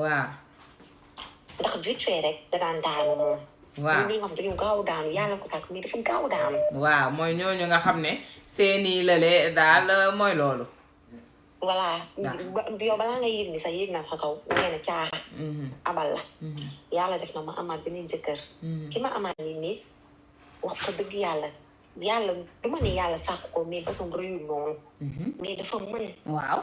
waaw ndax vite fait rek da daan daanu moom. waaw ñi nga xam dañu gaaw daanu yàlla ko sàkk mais dafa gaaw daanu. waaw mooy ñooñu nga xam ne seeni lële daal mooy loolu. voilà yow balaa nga yëg ni sax yëg naa sa kaw nee na caaxa. abal la. yàlla def na ma amaat beneen jëkkër. ki ma amaat ni miis wax fa dëgg yàlla du ma ne yàlla sàkk ko mais ba som rëyul noonu. mais dafa mën. waaw.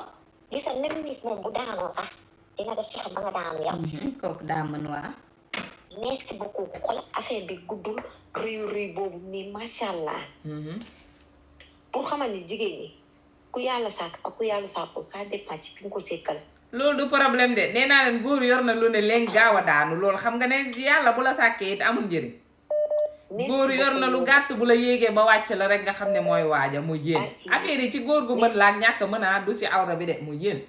gis nga même miis moom bu daanoo sax dina def fexe ba nga daanu yow. kooku daa mën waa. merci beaucoup xool affaire bi guddul rëy boobu mais macha allah. pour xamal ni jigéen ñi ku yàlla sàkk ak ku yàlla sàkku ça dépend ci fi nga ko sekkal. loolu du problème de nee naa leen góor yor na lu ne leen gaaw a daanu loolu xam nga ne yàlla bu la sàkkee it amul njëriñ. góor yor na lu gàtt bu la yéegee ba wàcc la rek nga xam ne mooy waaja mu yéen. affaire yi ci góor gu mën la ak ñàkk mën a du ci awra bi de mu yéen.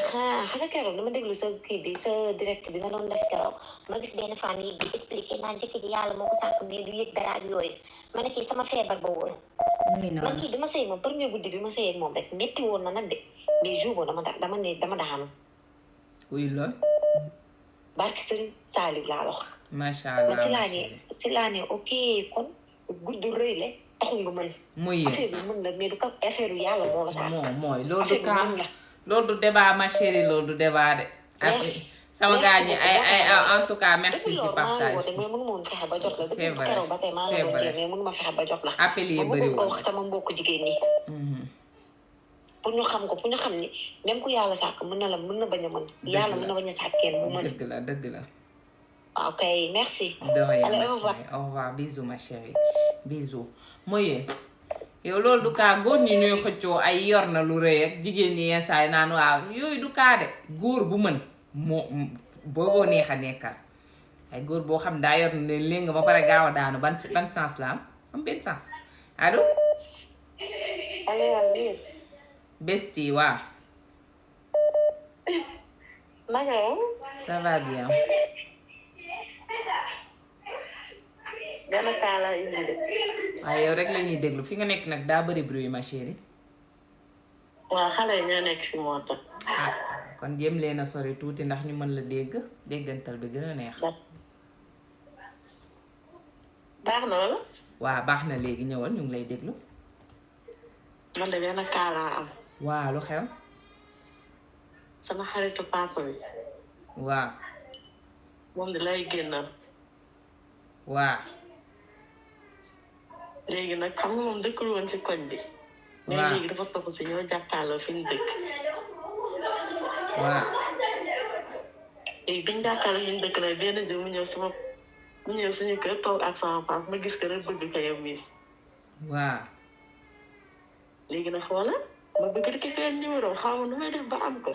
xam nga keroog dama déglu sa kii bi sa direct bi nga doon def keroog ma gis benn famille bi expliqué naan njëkk ji yàlla moo ko sàkk mais du yëg dara ak yooyu ma ne kii sama feebar ba woon. man kii bi ma sëy moom premier guddi bi ma sëy ak moom rek métti woon na nag de mais jour boobu dama daanu. wuy lool. barki Sëriñ Saaliw laa wax. macha allah si laa ne ok kon gudd rëy le taxul nga mën. muy yéen affaire bi mën la mais du ko affaire yu yàlla moo la sàkk. mooy loolu du kaa loolu du débat ma chérie loolu du débat de. sama gars ñi ay en tout cas merci ci partage. mais mënu ma woon fexe ba jot la. c'est vrai keroog ba tey maa ngi doon jéem mais mënu ma fexe ba jot la. appel yi bëri ko wax sama mbokku jigéen ñi. pour ñu xam ko pour ñu xam ni même ku yàlla sàkk mën na bañ a mën. yàlla mën na bañ a sàkk kenn mu mën. dëgg la. ok merci. allez au revoir bisous ma chérie bisous mooy yow loolu du kaa góor ñi ñooy xëccoo ay yor na lu rëy ak jigéen ñi yenn saa yi naan waaw yooyu du kaa de góor bu mën moo booboo neex a nekkal ay góor boo xam daa yor na léegi ba pare gaaw a daanu ban sens la am benn sens allo. Besti waaw. ça va bien. waaye yow rek la ñuy déglu fi nga nekk nag daa bëri bruit ma chérie. waaw xale yi ñoo nekk fi moo tax. kon jéem leen a sori tuuti ndax ñu mën la déggantal bi gën a neex. baax na wala. waaw baax na léegi ñëwal ñu ngi lay déglu. man de benn kaa laa am. waaw lu xew. sama xaritu papa bi. waaw. moom de lay génnal. waaw. léegi nag xam nga moom dëkkul woon ci koñ bi. waaw mais léegi dafa topp si ñoo jàkkaarloo fi ñu dëkk. waaw. léegi biñ jàkkaarloo fi ñu dëkk nag benn jour mu ñëw suñu kër toog ak sama papa ma gis ko rek bëgg ko yow miis. waaw. léegi nag xoola ma bëgg récupérer numéro xaw ma nu may def ba am ko.